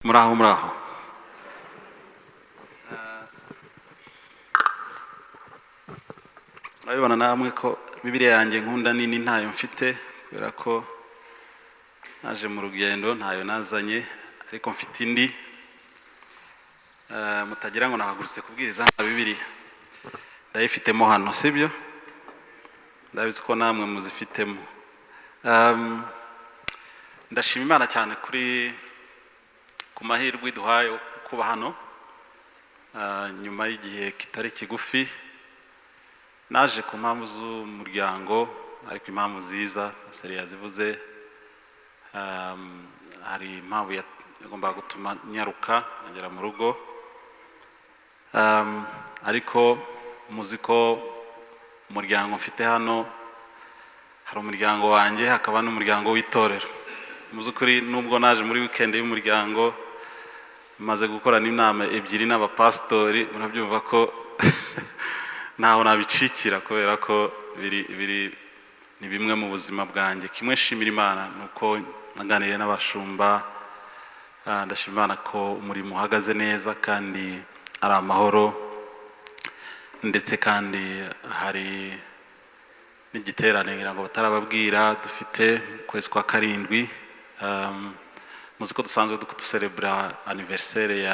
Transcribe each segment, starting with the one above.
Muraho, muraho. Murabibona namwe ko Bibiliya yanjye nkunda nini ntayo mfite, kubera ko naje mu rugendo ntayo nazanye, ariko mfite indi. Mutagira ngo nahagurutse kubwiriza nta Bibiliya. Ndayifitemo hano, sibyo? Ndabizi ko namwe muzifitemo. Ndashima Imana cyane ku mahirwe iduhaye yo kuba hano nyuma y'igihe kitari kigufi. Naje ku mpamvu z'umuryango, ariko impamvu nziza pasiteri yazivuze. Hari impamvu yagombaga gutuma nyaruka nkagera mu rugo. Ariko muzi ko umuryango mfite hano, hari umuryango wanjye, hakaba n'umuryango w'itorero. Mu by'ukuri, nubwo naje muri weekend y'umuryango, maze gukorana inama ebyiri n'abapasitori, murabyumva ko ntaho nabicikira, kubera ko biri ni bimwe mu buzima bwanjye. Kimwe nshimira Imana ni uko naganiriye n'abashumba. Ndashima Imana ko umurimo uhagaze neza kandi ari amahoro, ndetse kandi hari n'igiterane, ngira ngo batarababwira, dufite mu kwezi kwa karindwi. Muzi ko dusanzwe duserebura anniversaire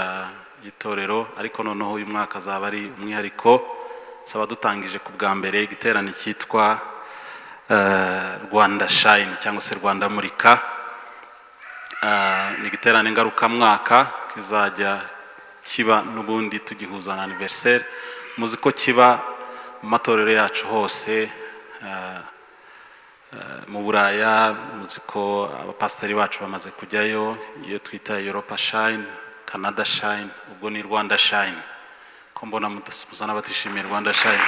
y'itorero, ariko noneho uyu mwaka azaba ari umwihariko, saba dutangije ku bwa mbere igiterane cyitwa Rwanda Shine cyangwa se Rwanda Murika. Ni igiterane ngarukamwaka kizajya kiba n'ubundi tugihuza na anniversaire. Muzi ko kiba mu matorero yacu hose mu Buraya. Muzi ko abapasiteri bacu bamaze kujyayo, iyo twita Europa Shine, Canada Shine, ubwo ni Rwanda Shine. Ko mbona musa n'abatishimiye Rwanda Shine?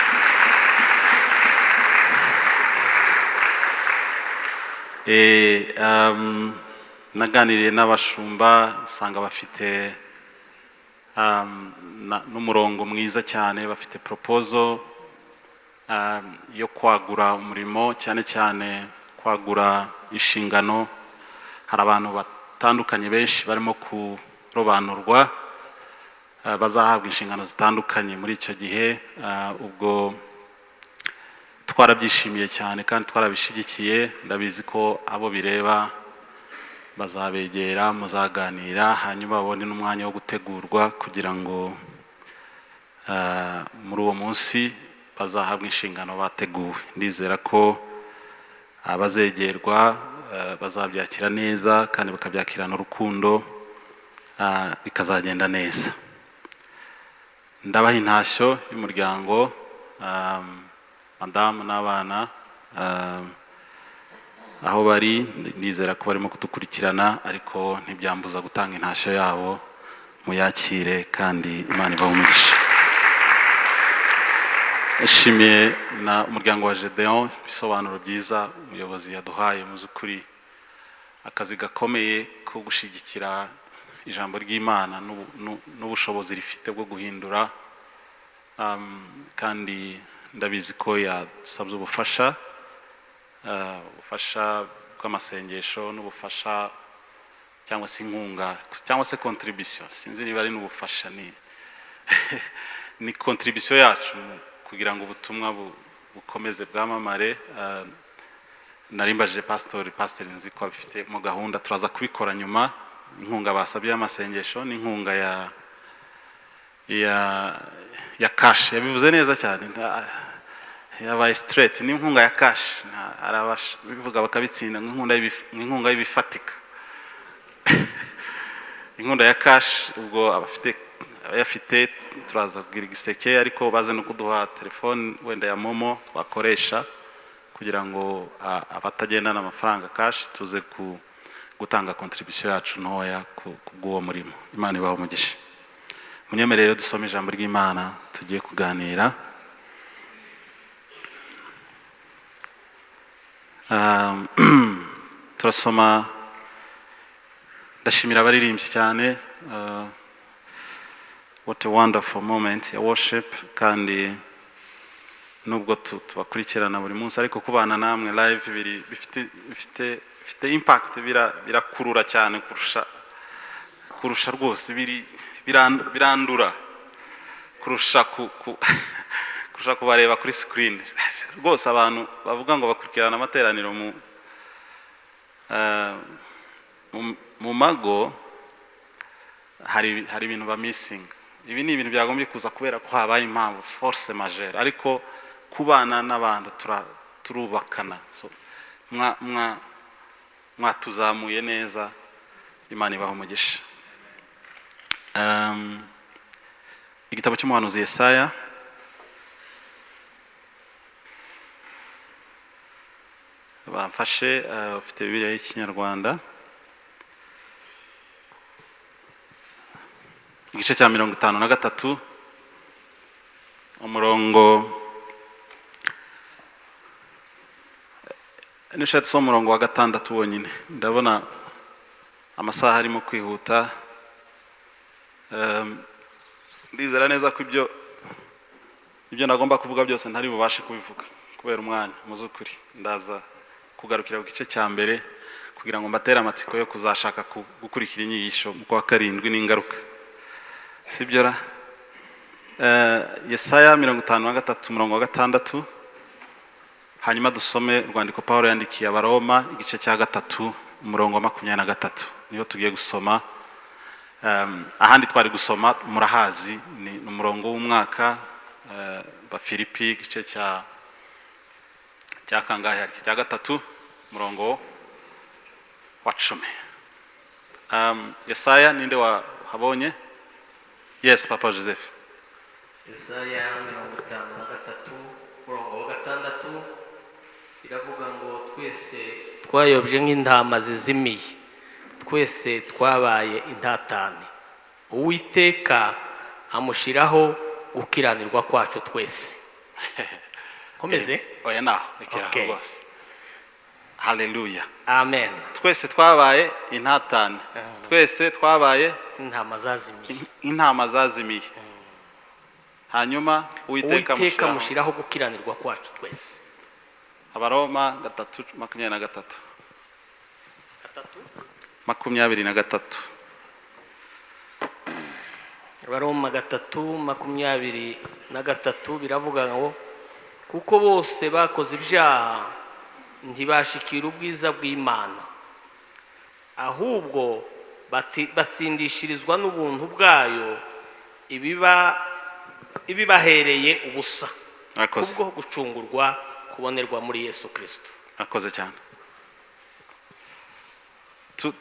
Naganiriye n'abashumba, nsanga bafite n'umurongo mwiza cyane, bafite proposal yo kwagura umurimo, cyane cyane kwagura inshingano. Hari abantu batandukanye benshi barimo kurobanurwa, bazahabwa inshingano zitandukanye muri icyo gihe. Ubwo twarabyishimiye cyane kandi twarabishyigikiye. Ndabizi ko abo bireba bazabegera, muzaganira, hanyuma babone n'umwanya wo gutegurwa kugira ngo muri uwo munsi bazahabwe inshingano bateguwe. Ndizera ko abazegerwa bazabyakira neza kandi bakabyakirana urukundo, bikazagenda neza. Ndabaha intashyo y'umuryango, madamu n'abana, aho bari. Ndizera ko barimo kudukurikirana, ariko ntibyambuza gutanga intashyo yabo. Muyakire kandi Imana ibahe umugisha. Nshimiye na umuryango wa Gedeon ibisobanuro byiza umuyobozi yaduhaye. Mu by'ukuri, akazi gakomeye ko gushyigikira ijambo ry'Imana n'ubushobozi rifite bwo guhindura. Kandi ndabizi ko yasabye ubufasha, ubufasha bw'amasengesho n'ubufasha cyangwa se inkunga cyangwa se contribution. Sinzi niba ari n'ubufasha, ni contribution yacu kugira ngo ubutumwa bukomeze bwamamare. Nari mbajije pastori, pastori nzi ko abifite mu gahunda, turaza kubikora nyuma. Inkunga basabye y'amasengesho n'inkunga ya cash, yabivuze neza cyane, yabaye straight, ni inkunga ya cash. Arabasha bivuga bakabitsinda, nk'inkunga y'ibifatika, inkunga ya cash. Ubwo abafite, abayafite, turaza kugira igiseke, ariko baze no kuduha telefone wenda ya MoMo twakoresha kugira ngo abatagendana amafaranga cash tuze gutanga contribution yacu ntoya ku bw'uwo murimo. Imana ibahe umugisha. Munyemerere dusome ijambo ry'Imana tugiye kuganira. Turasoma. Ndashimira abaririmbyi cyane. What a wonderful moment ya worship! Kandi nubwo tubakurikirana buri munsi, ariko kubana namwe live biri bifite impact, birakurura cyane kurusha. Kurusha rwose birandura kurusha kurusha kubareba kuri screen. Rwose abantu bavuga ngo bakurikirana amateraniro mu mago, hari ibintu bamissinga. Ibi ni ibintu byagombye kuza kubera ko habaye impamvu force majeure, ariko kubana n'abantu turubakana. So mwatuzamuye neza, Imana ibaha umugisha. Igitabo cy'umuhanuzi Yesaya, bamfashe, ufite Bibiliya y'Ikinyarwanda, igice cya 53, umurongo, nishatse usoma umurongo wa 6 wonyine. Ndabona amasaha arimo kwihuta. Ndizera neza ko ibyo nagomba kuvuga byose ntari bubashe kubivuga kubera umwanya. Mu by'ukuri ndaza kugarukira ku gice cya mbere kugira ngo mbatere amatsiko yo kuzashaka gukurikira inyigisho mu kwa 7 n'ingaruka, sibyo ra? Yesaya 53, umurongo wa 6, hanyuma dusome urwandiko Pawulo yandikiye Abaroma, igice cya 3, umurongo wa 23, niyo tugiye gusoma. Ahandi twari gusoma murahazi, ni umurongo w'umwaka, Bafilipi igice cya kangahe hari? Cya 3, umurongo wa 10. Yesaya, ninde wahabonye? Yes, Papa Joseph. Yesaya 53, umurongo wa 6, iravuga ngo: "Twese twayobye nk'intama zizimiye, twese twabaye intatane, Uwiteka amushyiraho gukiranirwa kwacu twese." Komeze? Oya, naho rekera aho. Okay. Rwose haleluya. Amen. Twese twabaye intatane, twese twabaye intama zazimiye. Intama zazimiye, hanyuma Uwiteka Uwiteka amushyiraho amushyiraho gukiranirwa kwacu twese. Abaroma 3:23. 3. 23. Abaroma 3:23 biravuga ngo: "Kuko bose bakoze ibyaha, ntibashikira ubwiza bw'Imana, ahubwo batsindishirizwa n'ubuntu bwayo ibibahereye ubusa Murakoze. kubwo gucungurwa kubonerwa muri Yesu Kirisito." Murakoze cyane.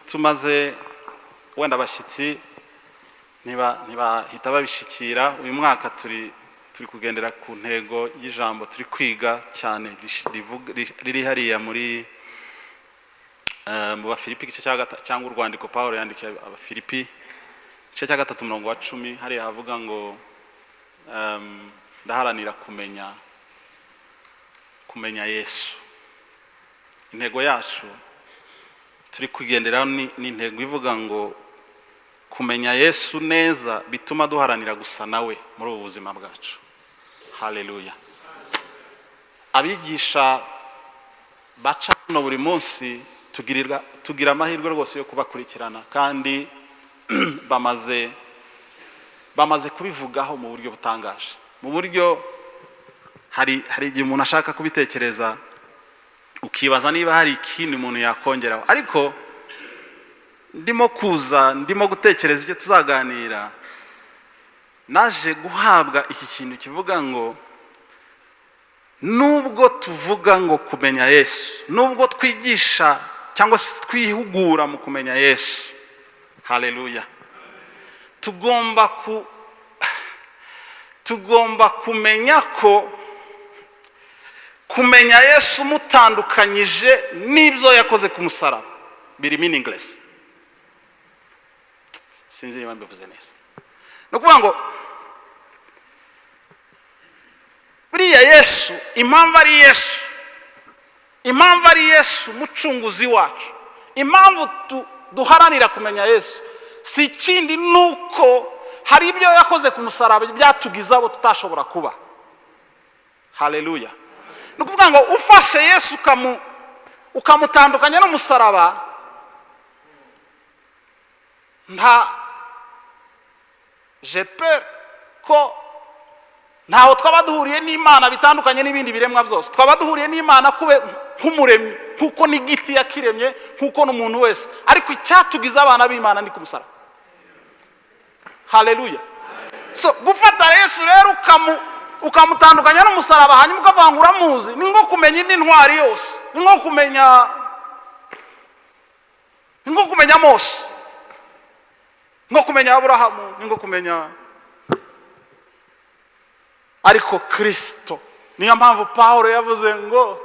Tumaze wenda abashyitsi ntibahita babishikira. Uyu mwaka turi kugendera ku ntego y'ijambo turi kwiga cyane riri hariya muri mu Bafilipi igice cya cyangwa urwandiko Paul yandikiye Abafilipi, igice cya 3, umurongo wa 10, hariya havuga ngo "Ndaharanira kumenya Yesu." Intego yacu turi kugenderaho ni intego ivuga ngo kumenya Yesu neza bituma duharanira gusa nawe muri ubu buzima bwacu. Haleluya. Abigisha baca hano buri munsi, tugira amahirwe rwose yo kubakurikirana, kandi bamaze kubivugaho mu buryo butangaje, mu buryo hari igihe umuntu ashaka kubitekereza ukibaza niba hari ikindi umuntu yakongeraho. Ariko ndimo kuza, ndimo gutekereza icyo tuzaganira, naje guhabwa iki kintu kivuga ngo nubwo tuvuga ngo kumenya Yesu, nubwo twigisha cyangwa se twihugura mu kumenya Yesu, haleluya, tugomba kumenya ko kumenya Yesu mutandukanyije n'ibyo yakoze ku musaraba biri meaningless. Sinzi niba mbivuze neza. Ni ukuvuga ngo buriya Yesu, impamvu ari Yesu, impamvu ari Yesu mucunguzi wacu, impamvu duharanira kumenya Yesu si ikindi, ni uko hari ibyo yakoze ku musaraba byatugize abo tutashobora kuba. Haleluya. Ni ukuvuga ngo ufashe Yesu ukamutandukanya n'umusaraba, nta J'ai peur ko ntaho twaba duhuriye n'Imana bitandukanye n'ibindi biremwa byose. Twaba duhuriye n'Imana kube nk'umuremyi, nk'uko n'igiti yakiremye, nk'uko n'umuntu wese, ariko icyatugize abana b'Imana ni ku musaraba. Haleluya! So gufata Yesu rero ukamutandukanya n'umusaraba, hanyuma ukavuga ngo uramuzi, ni nko kumenya indi ntwari yose, ni nko kumenya Mose, nko kumenya Aburahamu, ni nko kumenya. Ariko Kirisito, niyo mpamvu Pawulo yavuze ngo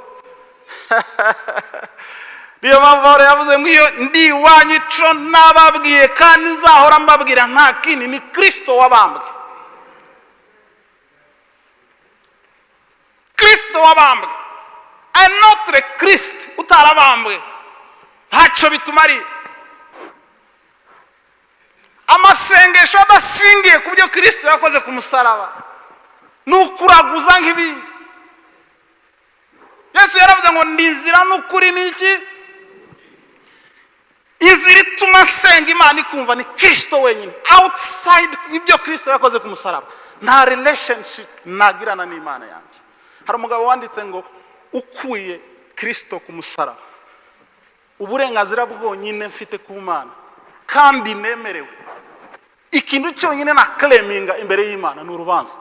iyo ndi iwanyu, ico nababwiye kandi nzahora mbabwira nta kindi, ni Kirisito wabambwe, Kirisito wabambwe. Un autre Christ utarabambwe ntacyo bitumariye. Amasengesho adashingiye ku byo Kirisito yakoze ku musaraba ni ukuraguza nk'ibindi. Yesu yaravuze ngo ndi inzira n'ukuri n'iki? Inzira ituma nsenga Imana ikumva ni Kirisito wenyine. Outside ibyo Kirisito yakoze ku musaraba, nta relationship nagirana n'Imana yanjye. Hari umugabo wanditse ngo ukuye Kirisito ku musaraba, uburenganzira bwonyine mfite ku Mana kandi nemerewe, ikintu cyonyine na claiminga imbere y'Imana, ni urubanza.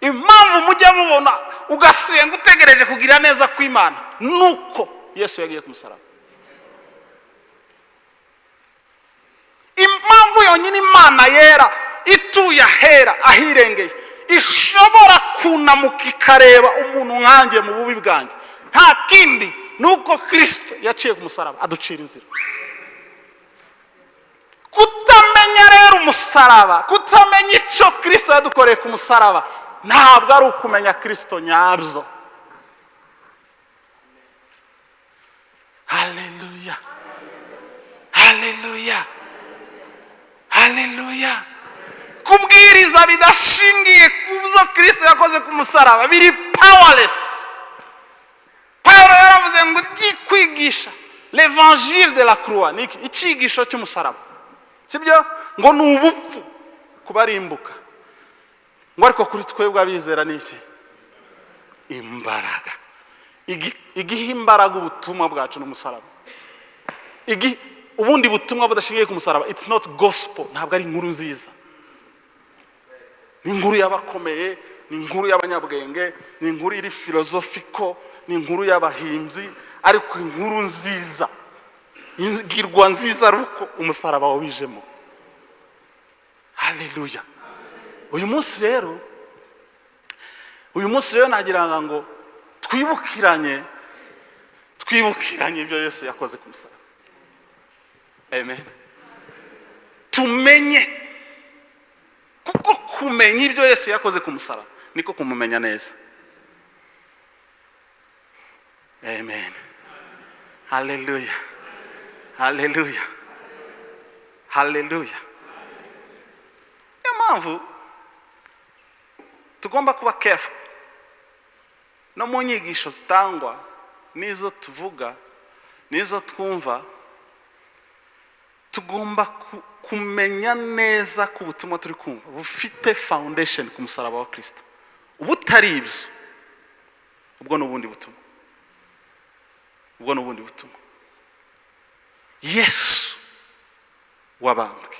Impamvu mujya mubona ugasenga utegereje kugira neza kw'Imana, nuko Yesu yagiye ku musaraba. Impamvu yonyine Imana yera ituye ahera ahirengeye ishobora kunamuka ikareba umuntu nkanjye mu bubi bwanjye, nta kindi, nuko Kirisito yaciye ku musaraba aducira inzira. Kutamenya rero umusaraba, kutamenya icyo Kirisito yadukoreye ku musaraba, ntabwo ari ukumenya Kirisito nyabyo. Haleluya, haleluya, haleluya! Kubwiriza bidashingiye ku byo Kirisito yakoze ku musaraba biri powerless. Pawulo yaravuze ngo kwigisha l'évangile de la croix ni iki? Icyigisho cy'umusaraba, sibyo? Ngo ni ubupfu kubarimbuka, ngo ariko kuri twebwe abizera ni iki? Imbaraga. Igiha imbaraga ubutumwa bwacu n'umusaraba. Ubundi butumwa budashingiye ku musaraba, it's not gospel, ntabwo ari inkuru nziza. Ni inkuru y'abakomeye, ni inkuru y'abanyabwenge, ni inkuru iri philosophical, ni inkuru y'abahimbyi. Ariko inkuru nziza ingirwa nziza ari uko umusaraba wabijemo. Haleluya! Uyu munsi rero nagira ngo twibukiranye ibyo Yesu yakoze ku musaraba. Amen. Tumenye, kuko kumenya ibyo Yesu yakoze ku musaraba niko kumumenya neza. Amen. Haleluya, haleluya, haleluya! Niyo mpamvu tugomba kuba careful no mu nyigisho zitangwa, n'izo tuvuga, n'izo twumva. Tugomba kumenya neza ko ubutumwa turi kumva bufite foundation ku musaraba wa Kirisito. Ubutari ibyo, ubwo ni ubundi butumwa, ubwo ni ubundi butumwa. Yesu wabambwe.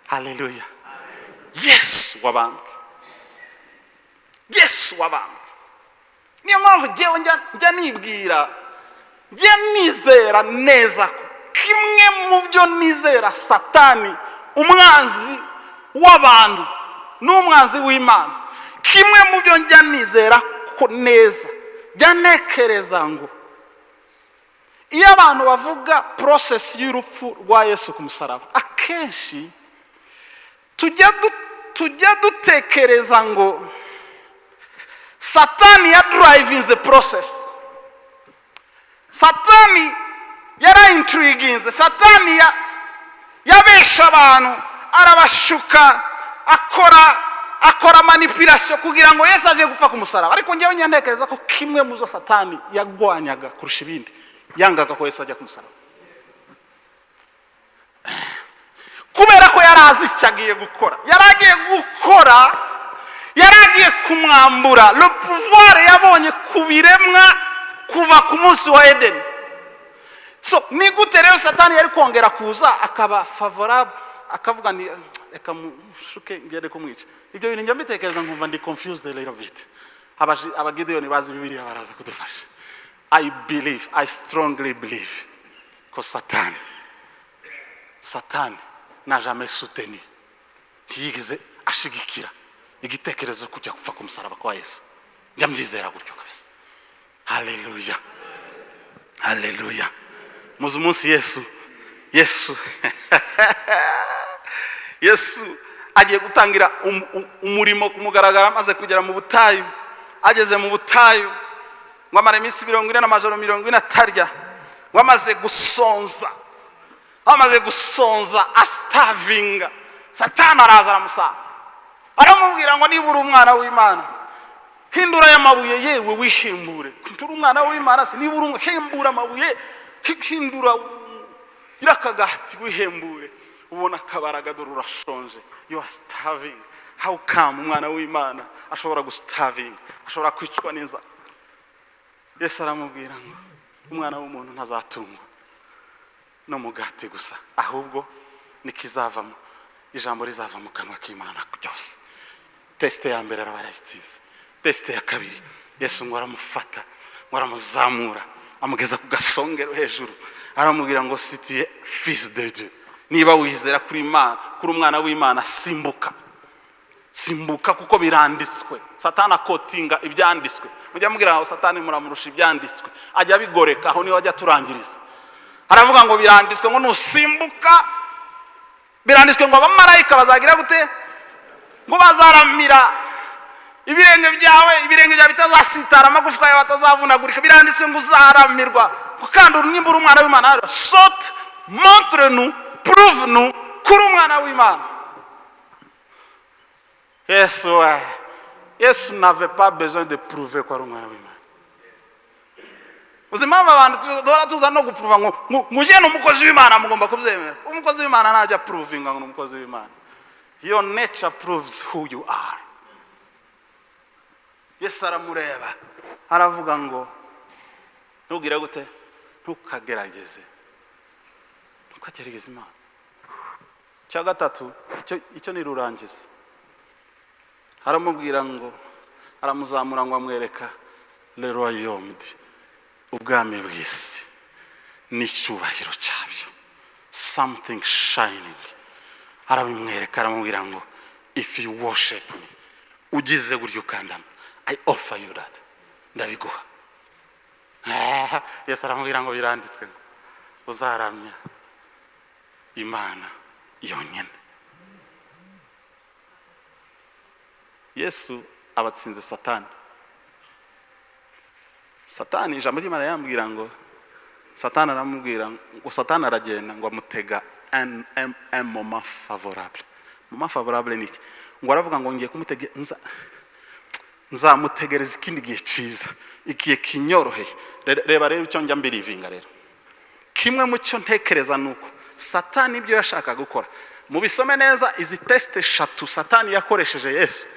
Haleluya! Yesu wabambwe, Yesu wabambwe. Niyo mpamvu njyewe njya nibwira, njya nizera neza ko kimwe mu byo nizera, Satani umwanzi w'abantu n'umwanzi w'Imana, kimwe mu byo njya nizera ko neza, njya ntekereza ngo iyo abantu bavuga process y'urupfu rwa Yesu ku musaraba, akenshi tujya dutekereza ngo Satani ya drivinze process, Satani yarayinturiginze, Satani yabesha abantu, arabashuka, akora manipulation kugira ngo Yesu aje gupfa ku musaraba. Ariko njyewe ntekereza ko kimwe mu zo Satani yagwanyaga kurusha ibindi Yangaga ko Yesu ajya ku musaraba kubera ko yari azi icyo agiye gukora. Yari agiye gukora, yari agiye kumwambura le pouvoir yabonye ku biremwa kuva ku munsi wa Edeni. So ni gute rero Satani yari kongera kuza akaba favorable, akavuga ni reka mushuke ngende kumwica? Ibyo bintu njya mbitekereza nkumva ndi confused a little bit. Abagideyoni bazi Bibiliya baraza kudufasha. I believe, I strongly believe ko Satani n'a jamais soutenu, ntiyigeze ashigikira igitekerezo kujya gupfa ku musaraba kwa Yesu. Njya mbyizera gutyo kabisa. Haleluya, haleluya! Muzi umunsi Yesu agiye gutangira umurimo ku mugaragaro, amaze kugera mu butayu. Ageze mu butayu ngo amara iminsi 40 n'amajoro 40 atarya, ngo amaze gusonza, amaze gusonza, astarvinga, Satani araza aramusanga, aramubwira ngo: "Niba uri umwana w'Imana, hindura aya mabuye, yewe wihimbure. Turi umwana w'Imana se? Niba uri hembura amabuye, hindura, gira akagati wihembure, ubona akabaraga, dore urashonje." You are starving. How come umwana w'Imana ashobora gustarvinga, ashobora kwicwa n'inzara? Yesu aramubwira ngo umwana w'umuntu ntazatungwa n'umugati gusa, ahubwo nikizavamo ijambo rizava mu kanwa k'Imana byose. Test ya mbere araba yarayitsinze. Test ya kabiri, Yesu ngo aramufata, ngo aramuzamura, amugeza ku gasongero hejuru, aramubwira ngo: "Si tu es fils de Dieu, niba wizera kuri Imana, kuri umwana w'Imana, simbuka, simbuka, kuko biranditswe." Satani aquotinga ibyanditswe. Mujya mubwira ngo Satani muramurusha ibyanditswe, ajya abigoreka, aho niho ajya aturangiriza. Aravuga ngo biranditswe ngo nusimbuka, biranditswe ngo abamarayika bazagira gute? Ngo bazaramira ibirenge byawe, ibirenge byawe bitazasitara, amagufwa yawe atazavunagurika. Biranditswe ngo uzaramirwa, ngo kandi nimba uri umwana w'Imana, saute, montre nous, prouve nous kuri umwana w'Imana. Yesu we, Yesu n'avait pas besoin de prouver ko ari umwana w'Imana. Uzi impamvu abantu duhora tuza no guprouva ngo mujye ni umukozi w'Imana, mugomba kubyemera? Umukozi w'Imana ntajya provinga ngo ni umukozi w'Imana. Your nature proves who you are. Yesu aramureba, aravuga ngo: "Ntugire gute? Ntukagerageze, ntukagerageze Imana." Icya gatatu, icyo ni rurangiza, aramubwira ngo aramuzamura, ngo amwereka le royaume, ubwami bw'isi n'icyubahiro cyabyo, something shining. Arabimwereka, aramubwira ngo: "If you worship me, ugize gutyo ukandama, I offer you that, ndabiguha." Yesu aramubwira ngo: "Biranditswe ngo uzaramya Imana yonyine." Yesu abatsinze Satani. Satani, ijambo ry'Imana yambwira ngo Satani aramubwira ngo, Satani aragenda ngo amutega un moment favorable. Moment favorable ni iki? Ngo aravuga ngo ngiye kumutega, nzamutegereza ikindi gihe cyiza, igihe kinyoroheye. Reba rero icyo njya mbelievinga rero, kimwe mu cyo ntekereza ni uko Satani ibyo yashakaga gukora, mubisome neza, izi tests eshatu Satani yakoresheje Yesu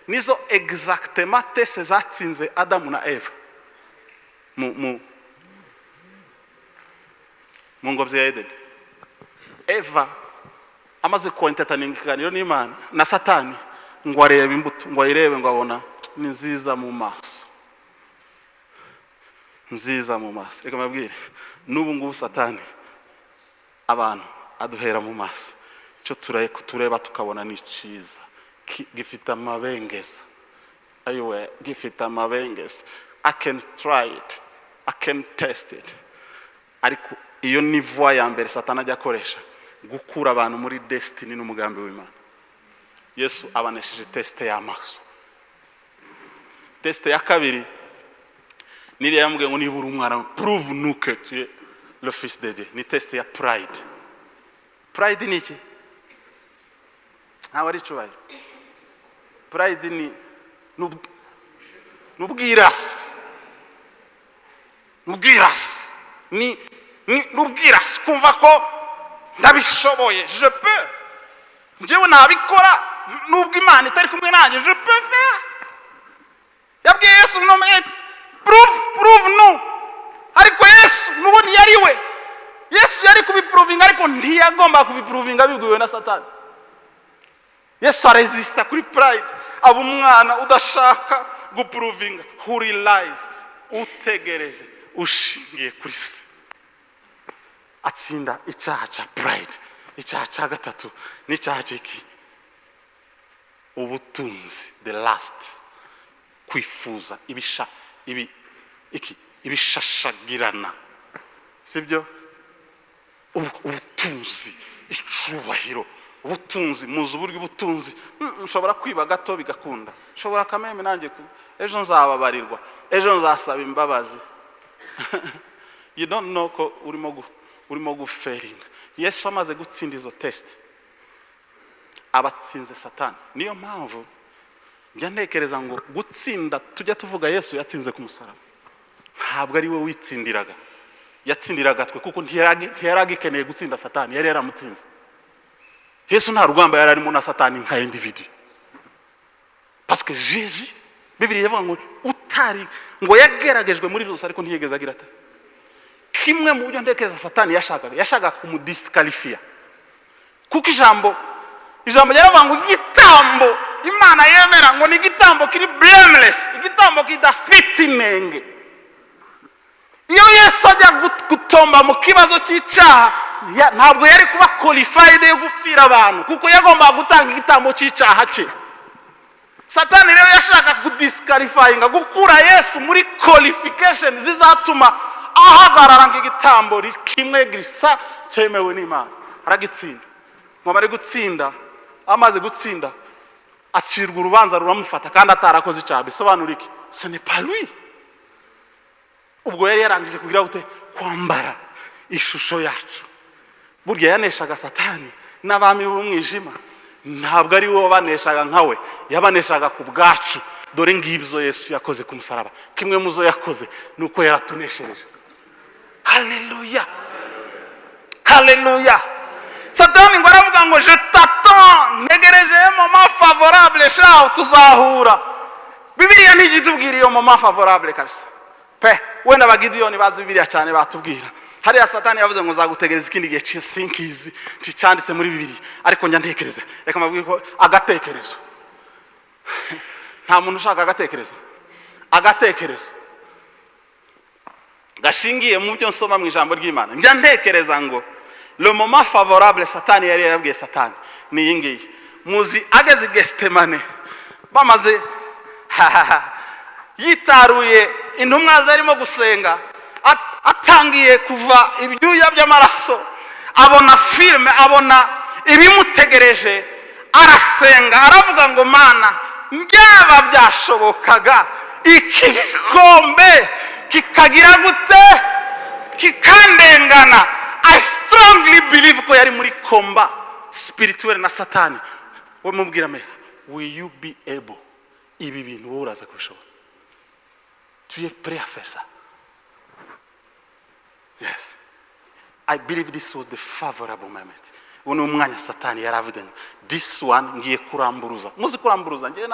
nizo exactement tests zatsinze Adamu na Eva mu ngobyi ya Edeni. Eva amaze kwentertaininga ikiganiro n'Imana na Satani, ngo arebe imbuto, ngo ayirebe, ngo abona ni nziza mu maso, nziza mu maso. Reka mbabwire, n'ubu ngubu Satani abantu aduhera mu maso. Icyo tureba tukabona ni cyiza, gifite amabengeza, ayiwe, gifite amabengeza, I can try it, I can test it. Ariko iyo ni voie ya mbere Satani ajya akoresha gukura abantu muri destiny n'umugambi w'Imana. Yesu abanesheje test y'amaso. Test ya kabiri niriya yamubwiye ngo: "Niba uri umwana, prove nous que tu es le fils de Dieu." Ni test ya pride. Pride ni iki? Ntabwo ari icyubahiro. Pride ni ubwirasi, ni ubwirasi. Ni n'ubwirasi, kumva ko ndabishoboye, je peux, njyewe nabikora nubwo Imana itari kumwe nanjye, je peux faire. Yabwiye Yesu: "No, prove, prove nous." Ariko Yesu n'ubundi yari we, Yesu yari kubiprovinga, ariko ntiyagomba kubiprovinga bibwiwe na Satani. Yesu aresista kuri pride, aba umwana udashaka guprovinga, who relies, utegereje, ushingiye kuri se. Atsinda icyaha cya pride. Icyaha cya gatatu ni icyaha cy'iki? Ubutunzi, the lust, kwifuza ibisha ibi iki ibishashagirana, sibyo? Ubutunzi, icubahiro, ubutunzi. Muzi uburyo ubutunzi, nshobora kwiba gato bigakunda, nshobora kameme nanjye ejo nzababarirwa, ejo nzasaba imbabazi. You don't know ko urimo gufailinga. Yesu amaze gutsinda izo test, abatsinze Satani. Niyo mpamvu njya ntekereza ngo gutsinda tujya tuvuga Yesu yatsinze ku musaraba, ntabwo ari we witsindiraga, yatsindiraga twe, kuko ntiyari agikeneye gutsinda Satani, yari yaramutsinze. Yesu nta rugamba yari arimo na Satani nka individu, parce que Jésus, Bibiliya ivuga ngo utari ngo yageragejwe muri byose, ariko ntiyigeze agira ate. Kimwe mu buryo ntekereza Satani yashakaga kumudisqualifiya, kuko ijambo ryaravuga ngo igitambo Imana yemera ngo ni igitambo kiri blameless, igitambo kidafite inenge. Iyo Yesu ajya gutomba mu kibazo cy'icyaha, ntabwo yari kuba qualified yo gupfira abantu, kuko yagombaga gutanga igitambo cy'icyaha cye. Satani rero yashaka kudisqualifyinga, gukura Yesu muri qualification zizatuma ahagarara nk'igitambo kimwe gisa cyemewe n'Imana. Aragitsinda. Ngo bari gutsinda, amaze gutsinda acirwa urubanza, ruramufata kandi atarakoze icyaha. Bisobanura iki? Ce n'est pas lui. Ubwo yari yarangije kugira gute? Kwambara ishusho yacu. Burya yaneshaga Satani n'abami b'umwijima, ntabwo ari we wabaneshaga nkawe, yabaneshaga ku bwacu. Dore ngibyo Yesu yakoze ku musaraba. Kimwe mu zo yakoze ni uko yaratuneshereje. Haleluya, haleluya! Satani ngo aravuga ngo: "Je t'attends, ntegereje moment favorable, shaho tuzahura." Bibiliya ntijya itubwira iyo moment favorable kabisa pe. Wenda Abagidiyoni bazi Bibiliya cyane batubwira. Hariya Satani yavuze ngo nzagutegereza ikindi gihe, sinkizi, nticyanditse muri Bibiliya, ariko njya ntekereza. Reka mbabwire ko agatekerezo, nta muntu ushaka agatekerezo, agatekerezo gashingiye mu byo nsoma mu ijambo ry'Imana. Njya ntekereza ngo le moment favorable Satani yari yarabwiye Satani ni iyi ngiyi. Muzi ageze i Gesitemane, bamaze yitaruye intumwa zarimo gusenga, atangiye kuva ibyuya by'amaraso, abona filime, abona ibimutegereje, arasenga, aravuga ngo: "Mana, byaba byashobokaga iki gikombe kikagira gute? Kikandengana." I strongly believe ko yari muri combat spirituel na Satani. We mubwira: "Me will you be able? Ibi bintu wowe uraza kubishobora? Tu es prêt à faire ça?" Yes, I believe this was the favorable moment. Uwo ni umwanya Satani yari avuze ngo: "This one ngiye kuramburuza." Muzi kuramburuza? Njyewe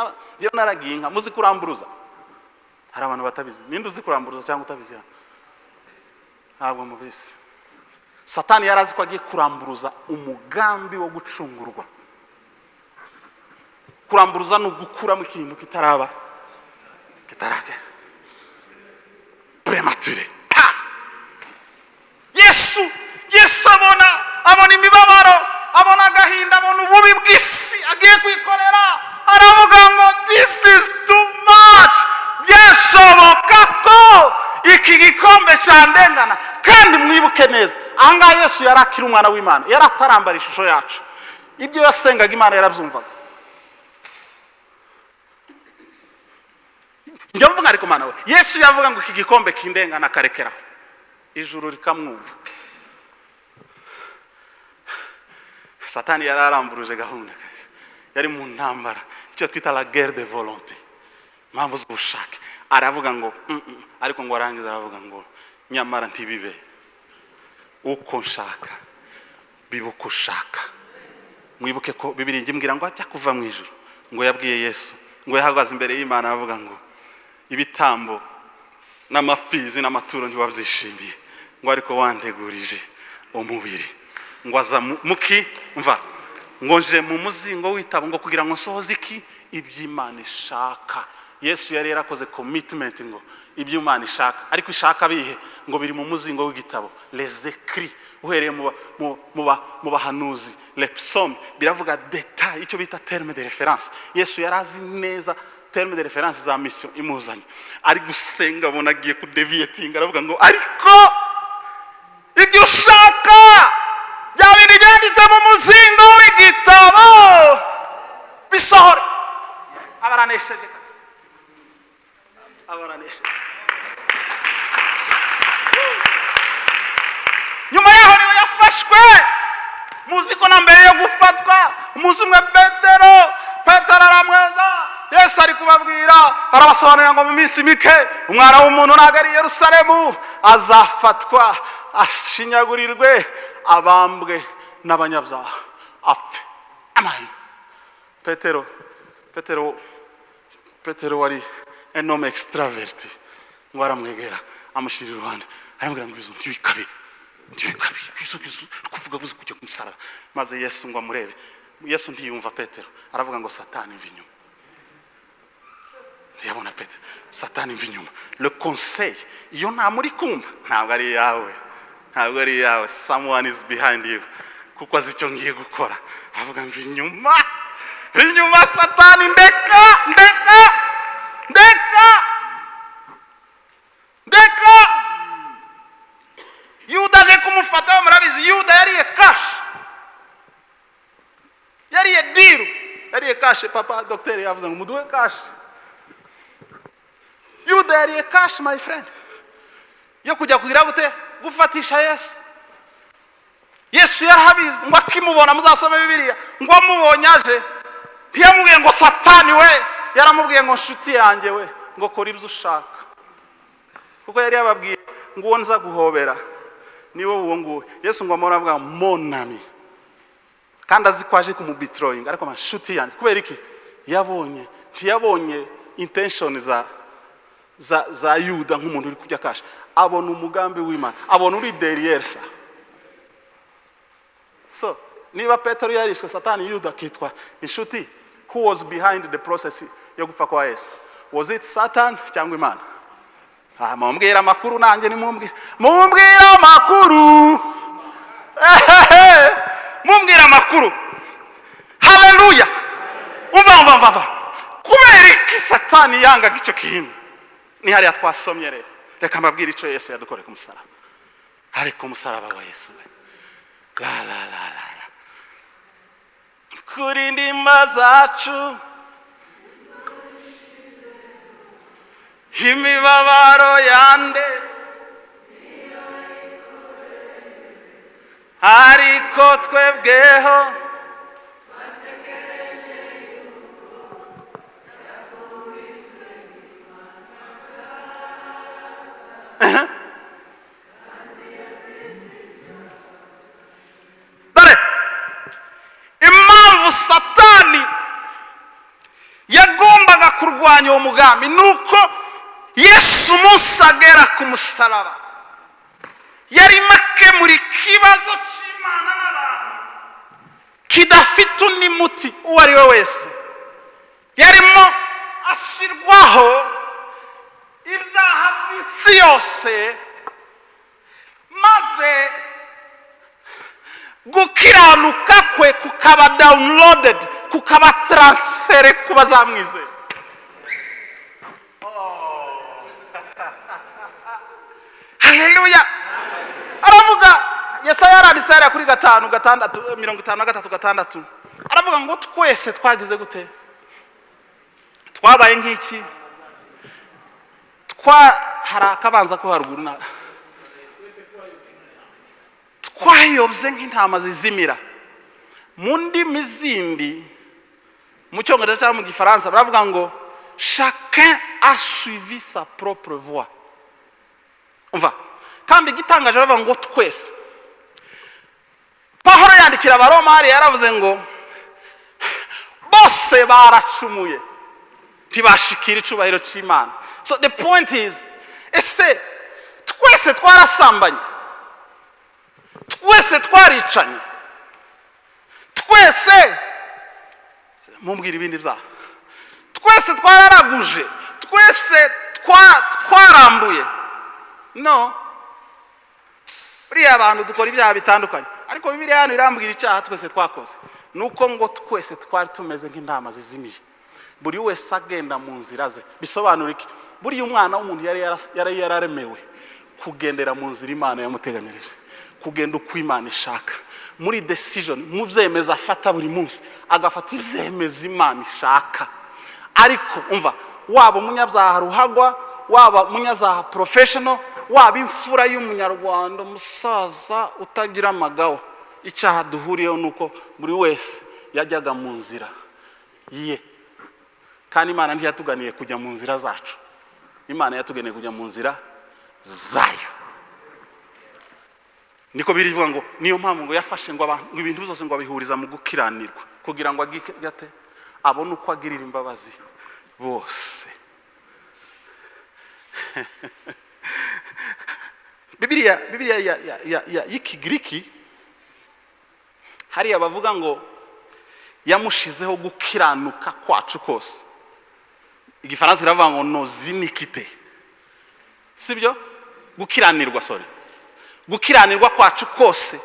naragiye inka. Muzi kuramburuza? Hari abantu batabizi. Ninde uzi kuramburuza cyangwa utabizi hano? Ntabwo mubizi. Satani yari azi ko agiye kuramburuza umugambi wo gucungurwa. Kuramburuza ni ugukuramo ikintu kitaraba, kitaragera, prématuré. Pa! Yesu abona imibabaro, abona agahinda, abona ububi bw'isi agiye kwikorera, aravuga ngo: "This is too much. Byashoboka ko iki gikombe cyandengana." Kandi mwibuke neza, ahangaha Yesu yari akiri umwana w'Imana, yari atarambara ishusho yacu. Ibyo yasengaga Imana yarabyumvaga. Njya mvuga, ariko Mana we, Yesu yavuga ngo iki gikombe kindengana, akarekeraho, ijuru rikamwumva. Satani yari aramburuje gahunda kabisa. Yari mu ntambara, icyo twita la guerre de volonté, impamvu z'ubushake. Aravuga ngo: Ariko ngo arangiza aravuga ngo: "Nyamara ntibibe." Uko nshaka biba uko ushaka. Mwibuke ko Bibiri imbwira ngo ajya kuva mu ijuru, ngo yabwiye Yesu, ngo yahagaze imbere y'Imana avuga ngo: "Ibitambo n'amapfizi n'amaturo ntiwabyishimiye," ngo "ariko wantegurije umubiri." Ngo aza muki mva ngo nje mu muzingo w'itabo, ngo kugira ngo nsohoze iki? Iby'Imana ishaka. Yesu yari yarakoze commitment ngo ibyo Imana ishaka, ariko ishaka bihe? Ngo biri mu muzingo w'igitabo, les écrits, uhereye mu bahanuzi, les psaumes, biravuga détail, icyo bita terme de référence. Yesu yari azi neza terme de référence za mission imuzanye. Ari gusenga, abona agiye kudeviatinga, aravuga ngo: "Ariko ibyo ushaka, bya bindi byanditse mu muzingo w'igitabo, bisohore." Abaranesheje kabisa, abaranesheje. Nyuma yaho niwe yafashwe. Muzi ko na mbere yo gufatwa, umunsi umwe Petero aramweza. Yesu ari kubabwira, arabasobanurira ngo mu minsi mike Umwana w'umuntu ntabwo ari i Yerusalemu, azafatwa, ashinyagurirwe, abambwe n'abanyabyaha, apfe amahino. Petero wari un homme extraverti, ngo aramwegera, amushyira iruhande, aramubwira ngo: "Izo ntibikabe, ntibikabe, izo kuvuga buze kujya ku musaraba." Maze Yesu ngo amurebe, Yesu ntiyumva Petero, aravuga ngo: "Satani, mva inyuma." Ntiyabona Petero. "Satani, mva inyuma." Le conseil, iyo nta muri kumva, ntabwo ari iyawe, ntabwo ari iyawe. Someone is behind you, kuko azi icyo ngiye gukora. Aravuga: "Mva inyuma, mva inyuma, Satani, ndeka, ndeka, ndeka, ndeka." Yuda aje kumufata. Murabizi, Yuda yariye cash, yariye deal, yariye cash. Papa dogiteri yavuze ngo muduhe cash. Yuda yariye cash, my friend, yo kujya kugira gute? Gufatisha Yesu. Yesu yarahabizi. Ngo akimubona, muzasome Bibiliya, ngo amubonye aje, ntiyamubwiye ngo: "Satani we." Yaramubwiye ngo: "Nshuti yanjye we," ngo "kora ibyo ushaka." Kuko yari yababwiye ngo: "Uwo nza guhobera niwe uwo nguwo." Yesu ngo amahoro avuga "mon ami", kandi azi ko aje kumubetrayinga, ariko "nshuti yanjye." Kubera iki? Yabonye, ntiyabonye intention za Yuda nk'umuntu uri kurya cash, abona umugambi w'Imana, abona uri derrière ça. So niba Petero yariswe Satani, Yuda akitwa inshuti, who was behind the process yo gupfa kwa Yesu? Was it Satan cyangwa Imana? Ah, mumbwira amakuru nanjye, nimumbwira, mumbwira amakuru. Ehehe, mumbwira amakuru. Haleluya! Umva, umva, umva, umva. Kubera iki Satani yangaga icyo kintu? Ni hariya twasomye. Rero reka mbabwire icyo Yesu yadukoreye ku musaraba. Ariko umusaraba wa Yesu we, la la la la la, kuri ndima zacu imibabaro yande, ariko twebweho dore impamvu Satani yagombaga kurwanya uwo mugambi ni uko Yesu umunsi agera ku musaraba yarimo akemura ikibazo cy'Imana n'abantu kidafite undi muti uwo ari we wese. Yarimo ashyirwaho ibyaha by'isi yose, maze gukiranuka kwe kukaba downloaded, kukaba transféré ku bazamwizera. Haleluya! Aravuga, Yesaya yaranditse hariya kuri 5, 6, 53, 6, aravuga ngo twese twagize gute? Twabaye nk'iki? Twa hari akabanza ko haruguru na twayobye nk'intama zizimira. Mu ndimi zindi, mu Cyongereza cyangwa mu Gifaransa, baravuga ngo "chacun a suivi sa propre voie". Umva, kandi igitangaje, bavuga ngo twese. Pawulo yandikira Abaroma hariya yaravuze ngo bose baracumuye, ntibashikira icubahiro cy'Imana. So the point is, ese twese twarasambanye? Twese twaricanye? Twese, mumbwira ibindi byaha, twese twararaguje? Twese twarambuye? No, buriya abantu dukora ibyaha bitandukanye, ariko Bibiliya hano irambwira icyaha twese twakoze ni uko ngo twese twari tumeze nk'intama zizimiye, buri wese agenda mu nzira ze. Bisobanura iki? Buriya umwana w'umuntu yari yararemewe kugendera mu nzira Imana yamuteganyirije, kugenda uko Imana ishaka, muri decision, mu byemezo afata buri munsi, agafata ibyemezo Imana ishaka. Ariko umva, waba umunyabyaha ruhagwa, waba umunyabyaha professional, waba imfura y'umunyarwanda, umusaza utagira amagawa, icyaha duhuriyeho ni uko buri wese yajyaga mu nzira ye. Kandi Imana ntiyatuganiye kujya mu nzira zacu, Imana yatuganiye kujya mu nzira zayo. Niko birivuga ngo niyo mpamvu ngo yafashe ngo abantu, ngo ibintu byose ngo abihuriza mu gukiranirwa, kugira ngo agite abone uko agirira imbabazi bose. Bibiliya y'Ikigiriki hariya bavuga ngo yamushizeho gukiranuka kwacu kose. Igifaransa kiravuga ngo nos iniquités, sibyo? Gukiranirwa, sorry, gukiranirwa kwacu kose.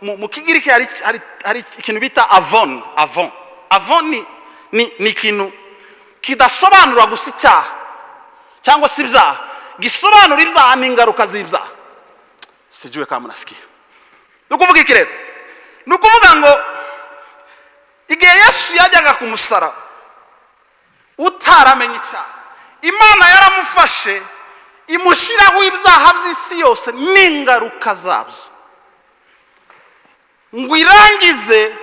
Mu Kigiriki hari ikintu bita avon. Avon, avon ni ikintu kidasobanura gusa icyaha cyangwa se ibyaha, gisobanura ibyaha n'ingaruka z'ibyaha. Sijue kama munasikia. Ni ukuvuga iki rero? Ni ukuvuga ngo igihe Yesu yajyaga ku musaraba, utaramenye icyaha, Imana yaramufashe imushyiraho ibyaha by'isi yose n'ingaruka zabyo, ngo irangize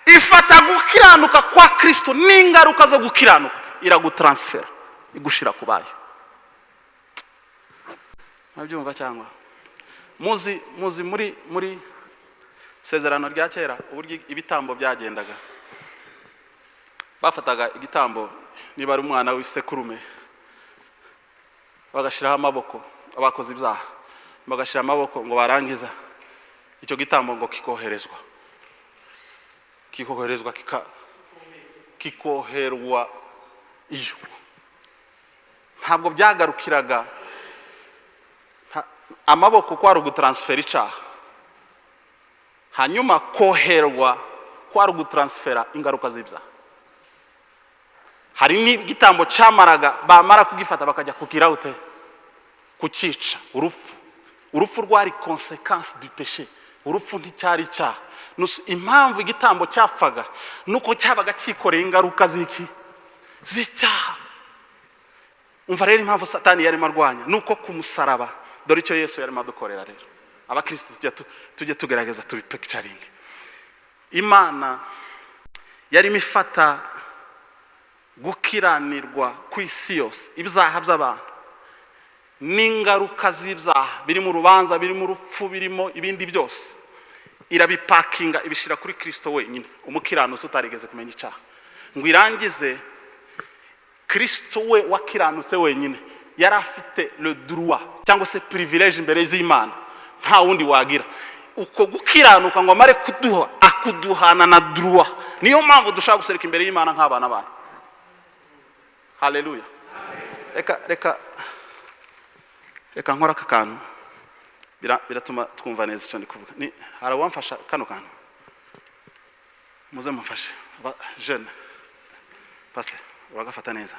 ifata gukiranuka kwa Kirisito n'ingaruka zo gukiranuka, iragutaransifera, igushyira ku bayo. Murabyumva cyangwa? Muzi muri Sezerano rya Kera uburyo ibitambo byagendaga? Bafataga igitambo, niba ari umwana w'isekurume, bagashyiraho amaboko, abakoze ibyaha bagashyira amaboko, ngo barangiza icyo gitambo ngo kikoherezwa kikoherwa iyo. Ntabwo byagarukiraga amaboko, kwari ugutaransifera icyaha, hanyuma koherwa kwari ugutaransifera ingaruka z'ibyaha. Hari n'igitambo cyamaraga, bamara kugifata bakajya kugira ute? Kucyica. Urupfu, urupfu rwari conséquence du péché, urupfu nticyari icyaha. Impamvu igitambo cyapfaga nuko cyabaga cyikoreye ingaruka z'iki? Z'icyaha. Umva rero, impamvu Satani yarimo arwanya nuko ku musaraba, dore icyo Yesu yarimo adukorera. Rero abakirisitu tujye tugerageza tubipikicaringe. Imana yarimo ifata gukiranirwa ku isi yose, ibyaha by'abantu n'ingaruka z'ibyaha, birimo urubanza, birimo urupfu, birimo ibindi byose, irabipakinga, ibishyira kuri Kirisito wenyine, umukiranutsi utarigeze kumenya icyaha, ngo irangize Kirisito we wakiranutse wenyine yari afite le droit cyangwa se privilège imbere z'Imana nta wundi wagira. Uko gukiranuka ngo amare kuduha, akuduhana na droit. Niyo mpamvu dushobora gusereka imbere y'Imana nk'abana bayo. Haleluya! Reka nkora aka kantu, biratuma twumva neza icyo ndi kuvuga. Ni hari uwamfasha kano kantu? Muze mumfashe, aba jeune. Pastor, uragafata neza,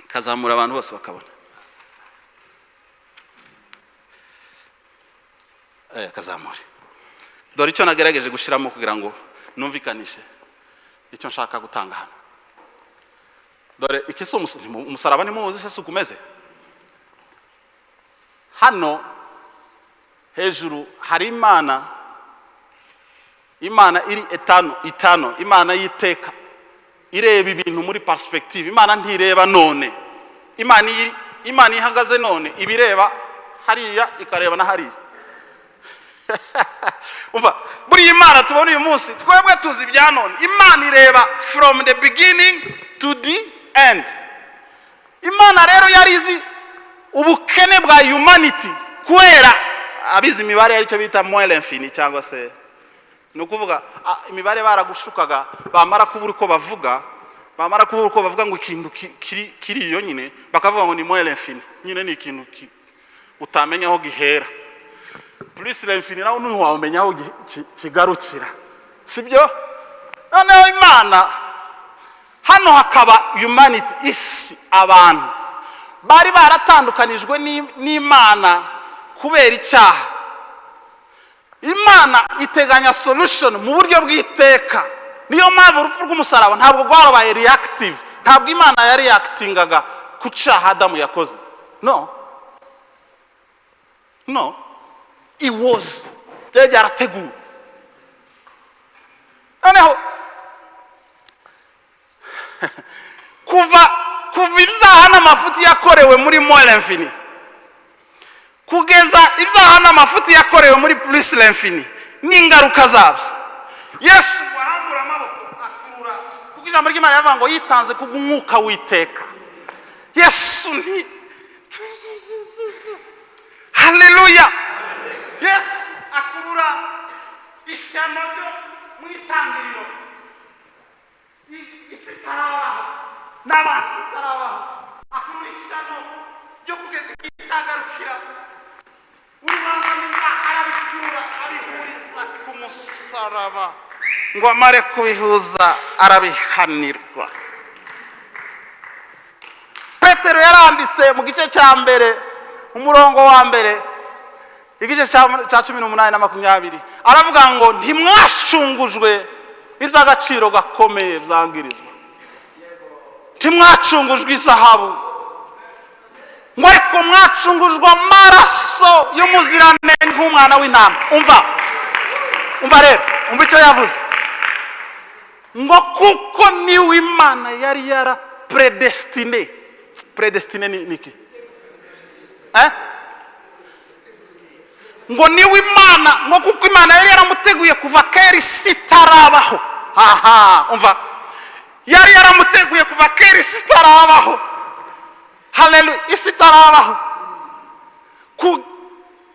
kazamura abantu bose bakabona. Kazamure. Dore icyo nagerageje gushyiramo kugira ngo numvikanishe icyo nshaka gutanga hano. Dore iki si umusaraba? Ntimuwuzi se? Si uko umeze? Hano hejuru hari Imana, Imana iri etano itano, Imana y'iteka, ireba ibintu muri perspective. Imana ntireba none. Imana ihagaze none ibireba Hariya ikareba na hariya. Umva, buriya Imana tubona uyu munsi, twebwe tuzi ibya none. Imana ireba from the beginning to the end. Imana rero yari izi ubukene bwa humanity, kubera abizi imibare, aricyo bita moins l'infini, cyangwa se ni ukuvuga imibare baragushukaga, bamara kubura uko bavuga, ngo ikintu kiri iyo nyine, bakavuga ngo ni moins l'infini. Nyine ni ikintu utamenya aho gihera. Plus l'infini nawe ntiwamenya aho kigarukira, sibyo? Noneho Imana hano hakaba humanity, isi, abantu bari baratandukanijwe n'Imana kubera icyaha. Imana iteganya solution mu buryo bw'iteka. Niyo mpamvu urupfu rw'umusaraba ntabwo rwabaye reactive. Ntabwo Imana yari reactingaga ku cyaha Adamu yakoze. No, no, it was byari byarateguwe. Noneho kuva ibyaha n'amafuti yakorewe muri moins l'infini kugeza ibyaha n'amafuti yakorewe muri plus l'infini n'ingaruka zabyo, Yesu arambura amaboko akurura, kuko ijambo ry'Imana rivuga ngo yitanze kubw'umwuka w'iteka. Yesu nti haleluya! Yesu akurura ishyano ryo mu itangiriro, isi itarabaho n'abantu itarabaho, akurura ishyano ryo kugeza igihe izagarukira. Urubangamira arabikurura, abihuriza ku musaraba, ngo amare kubihuza arabihanirwa. Petero yaranditse mu gice cya mbere, umurongo wa mbere, igice cya 18 na 20, aravuga ngo ntimwacungujwe iby'agaciro gakomeye byangirizwa, ntimwacungujwe izahabu, ngo ariko mwacungujwe amaraso y'umuziranenge nk'umwana w'intama. Umva, umva rero, umva icyo yavuze, ngo kuko niwe Imana yari yara prédestiné. Prédestiné ni iki? Eh? Ngo niwe Imana, ngo kuko Imana yari yaramuteguye kuva kera isi itarabaho. Aha, umva, yari yaramuteguye kuva kera isi itarabaho. Haleluya! Isi itarabaho,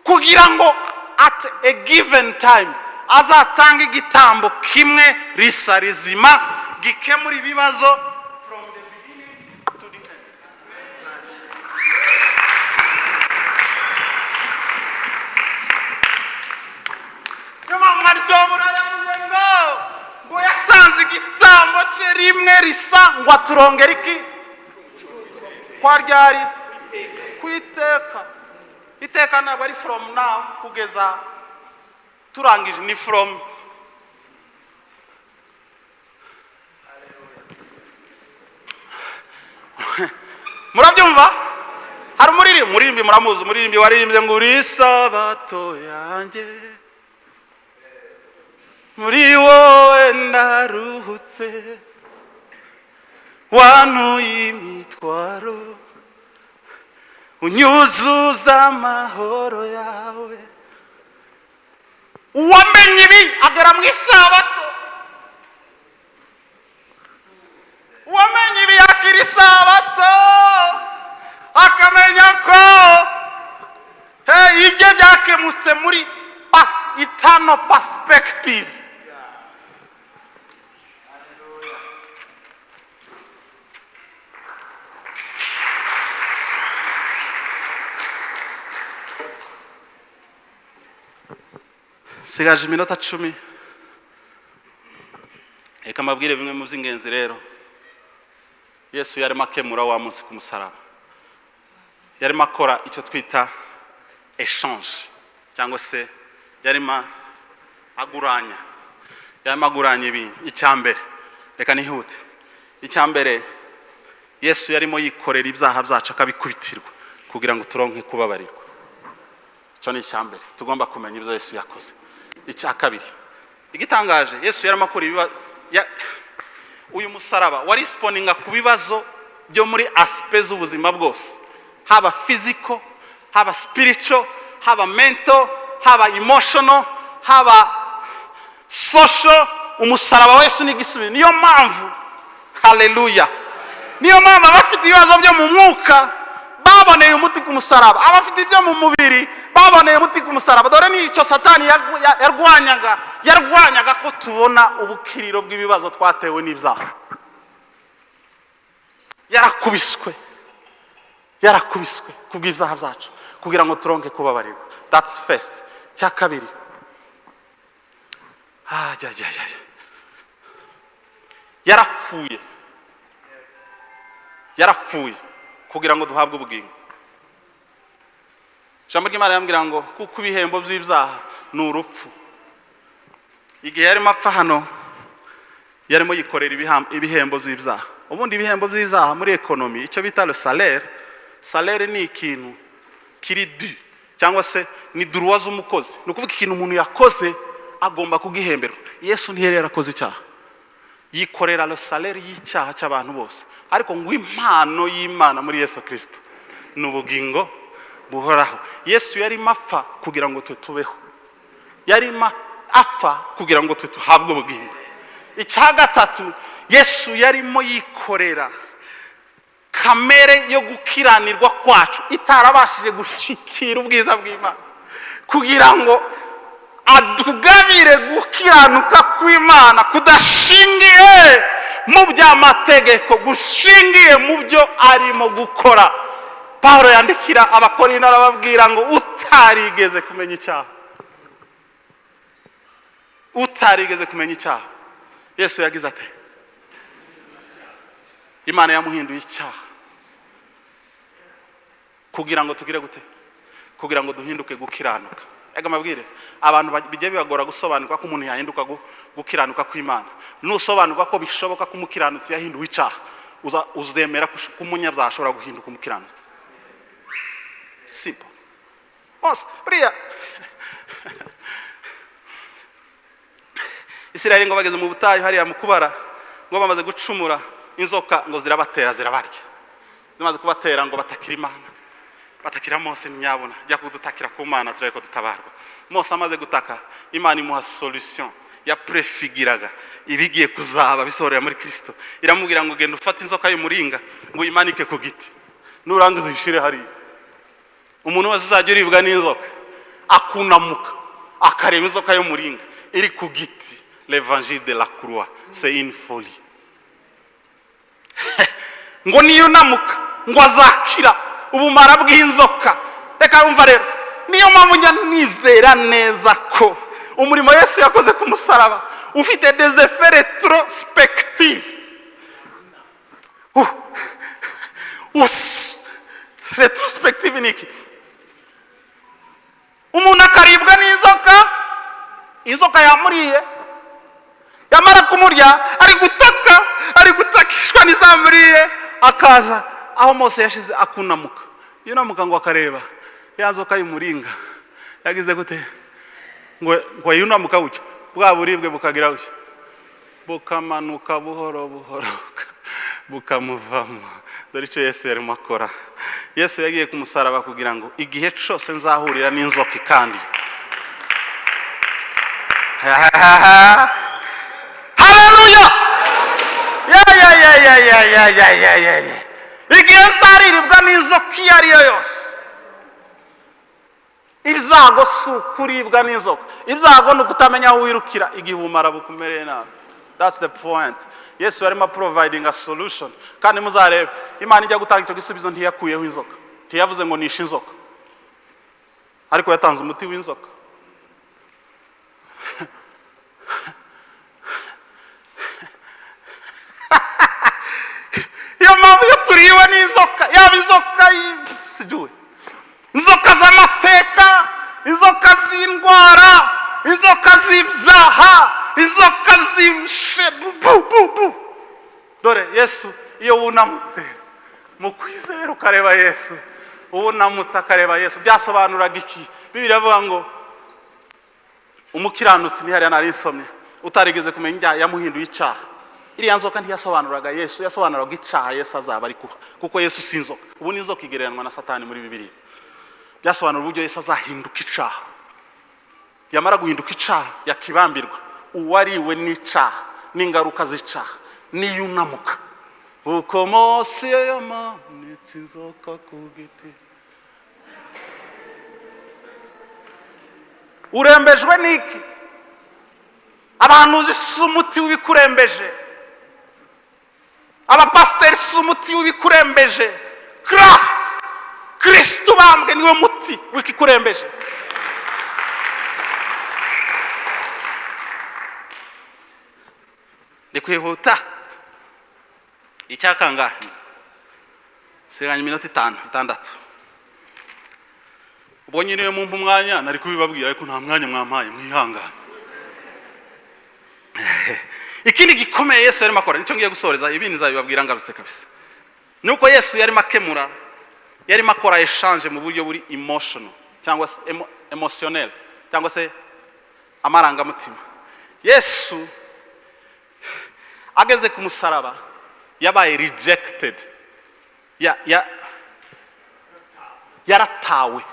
kugira ngo at a given time azatanga igitambo kimwe risa rizima gikemura ibibazo from the beginning to the end. Niyo mpamvu umwanditsi w'Abaheburayo yavuze ngo yatanze igitambo cye rimwe risa ngo aturongere iki kwa ryari? Ku iteka. Iteka ntabwo ari from now kugeza turangije, ni from murabyumva? Hari umuririmbyi, muramuzi, umuririmbyi waririmbye ngo uri isabato yanjye, muri wowe ndaruhutse, wantuye imitwaro, unyuzuza amahoro yawe. Uwamenye ibi agera mu isabato. Uwamenye ibi yakira isabato, akamenya ko, hey, ibye byakemutse muri eternal perspective. Sigaje iminota 10. Reka mbabwire bimwe mu by'ingenzi. Rero Yesu yarimo akemura wa munsi ku musaraba, yarimo akora icyo twita échange, cyangwa se yarimo aguranya, yarimo aguranya ibintu. Icya mbere, reka nihute, icya mbere, Yesu yarimo yikorera ibyaha byacu akabikubitirwa kugira ngo turonke kubabarirwa. Icyo ni icya mbere tugomba kumenya, ibyo Yesu yakoze. Icya kabiri, igitangaje, Yesu yarimo akora uyu musaraba wari respondinga ku bibazo byo muri aspects z'ubuzima bwose, haba physical. Haba spiritual, haba mental, haba emotional, haba social, umusaraba wa Yesu ni igisubizo. Niyo mpamvu, haleluya, niyo mpamvu abafite ibibazo byo mu mwuka baboneye umuti ku musaraba, abafite ibyo mu mubiri baboneye umuti ku musaraba. Dore n'icyo Satani yarwanyaga, yarwanyaga ko tubona ubukiriro bw'ibibazo twatewe n'ibyaha. Yarakubiswe, yarakubiswe kubw'ibyaha byacu kugira ngo turonke kubabarirwa. That's first. Cya kabiri, ah, jya jya jya jya. Yarapfuye, yarapfuye kugira ngo duhabwe ubugingo. Ijambo ry'Imana yambwira ngo kuko ibihembo by'ibyaha ni urupfu. Igihe yarimo apfa hano, yarimo yikorera ibihembo by'ibyaha. Ubundi ibihembo by'ibyaha muri économie, icyo bita le salaire, salaire ni ikintu kiri dû cyangwa se ni droit z'umukozi. Ni ukuvuga ikintu umuntu yakoze agomba kugihemberwa. Yesu ntiyari yarakoze icyaha, yikorera le salaire y'icyaha cy'abantu bose. Ariko ngo impano y'Imana muri Yesu Kirisito ni ubugingo buhoraho. Yesu yarimo apfa kugira ngo twe tubeho, yarimo apfa kugira ngo twe tuhabwe ubugingo. Icya gatatu, Yesu yarimo yikorera kamere yo gukiranirwa kwacu itarabashije gushikira ubwiza bw'Imana, kugira ngo atugabire gukiranuka kw'Imana kudashingiye mu by'amategeko, gushingiye mu byo arimo gukora. Paul yandikira Abakorinto arababwira ngo utarigeze kumenya icyaha, utarigeze kumenya icyaha, Yesu yagize ate? Imana yamuhinduye icyaha kugira ngo tugire gute? Kugira ngo duhinduke gukiranuka. Ega amabwire, abantu bijya bibagora gusobanurwa ko umuntu yahinduka gukiranuka kw'Imana. Nusobanurwa ko bishoboka ko umukiranutsi yahinduwe icyaha, uzemera ko umunyabyaha ashobora guhinduka umukiranutsi. Simple. Bose buriya Isirayeli ngo bageze mu butayu hariya mu Kubara, ngo bamaze gucumura, inzoka ngo zirabatera, zirabarya. Zimaze kubatera, ngo batakira Imana, batakira Mose: "Nyabona jya kudutakira ku Mana turebe ko dutabarwa." Mose amaze gutaka, Imana imuha solution ya prefigiraga ibigiye kuzaba bisohorera muri Kristo. Iramubwira ngo: "Genda ufate inzoka y'umuringa, ngo uyimanike ku giti, nurangiza uyishire hariya. Umuntu wese uzajya uribwa n'inzoka akunamuka akareba inzoka y'umuringa iri ku giti." L'évangile de la croix, c'est une folie. Ngo niyo unamuka ngo azakira ubumara bw'inzoka. Reka wumva rero, niyo mpamvu njya nizera neza ko umurimo Yesu yakoze ku musaraba ufite des effets rétrospectifs. Rétrospective ni iki? Umuntu akaribwa n'inzoka, inzoka yamuriye, yamara kumurya ari gutaka, ari gutakishwa n'izamuriye, akaza aho Mose yashize akunamuka. Yunamuka ngo akareba ya nzoka y'umuringa yagize gute? Ngo yunamuka gutya, bwa buribwe bukagira gutya, bukamanuka buhoro buhoro, bukamuvamo. Dore icyo Yesu yarimo akora. Yesu yagiye ku musaraba kugira ngo igihe cyose nzahurira n'inzoka ikandi, haleluya, ya ya ya ya ya ya ya ya ya ya, igihe nzariribwa n'inzoka iyo ari yo yose. Ibyago si ukuribwa n'inzoka, ibyago ni ukutamenya aho wirukira igihe ubumara bukumereye nabi. That's the point. Yesu yarimo providing a solution. Kandi muzarebe, Imana ijya gutanga icyo gisubizo ntiyakuyeho inzoka, ntiyavuze ngo nishe inzoka, ariko yatanze umuti w'inzoka. Iyo mpamvu iyo turiwe n'inzoka, yaba inzoka sijuwe, inzoka z'amateka, inzoka z'indwara, inzoka z'ibyaha, inzoka z'ibishe bu bu bu, dore Yesu. Iyo wunamutse mu kwizera ukareba Yesu, wunamutse akareba Yesu, byasobanuraga iki? Bibiliya avuga ngo umukiranutsi ni hariya nari nsomye, utarigeze kumenya ibyaha yamuhinduye icyaha. Iriya nzoka ntiyasobanuraga Yesu, yasobanuraga icyaha Yesu azaba ari kuha, kuko Yesu si inzoka. Ubu ni inzoka igereranywa na Satani muri Bibiliya. Byasobanura uburyo Yesu azahinduka icaha. Yamara guhinduka icaha, yakibambirwa, uwariwe n'icaha n'ingaruka z'icaha niyunamuka, uko Mose yamanitse inzoka ku giti. Urembejwe n'iki? Abantu uzi si umuti w'ibikurembeje, abapasiteri si umuti w'ibikurembeje. Kirisito ubambwe niwe muti w'ikikurembeje. Ndi kwihuta. Icyakangahe? Siganye iminota 5, 6. Ubwo nyine iyo mumpa umwanya nari kubibabwira, ariko nta mwanya mwampaye, mwihangane. Ikindi gikomeye Yesu yarimo akora, nicyo ngiye gusoreza, ibindi nzabibabwira ngarutse kabisa, ni uko Yesu yarimo akemura, yarimo akora échange mu buryo buri emotional cyangwa se emotionnel cyangwa se amarangamutima. Yesu ageze ku musaraba yabaye rejected, yaratawe.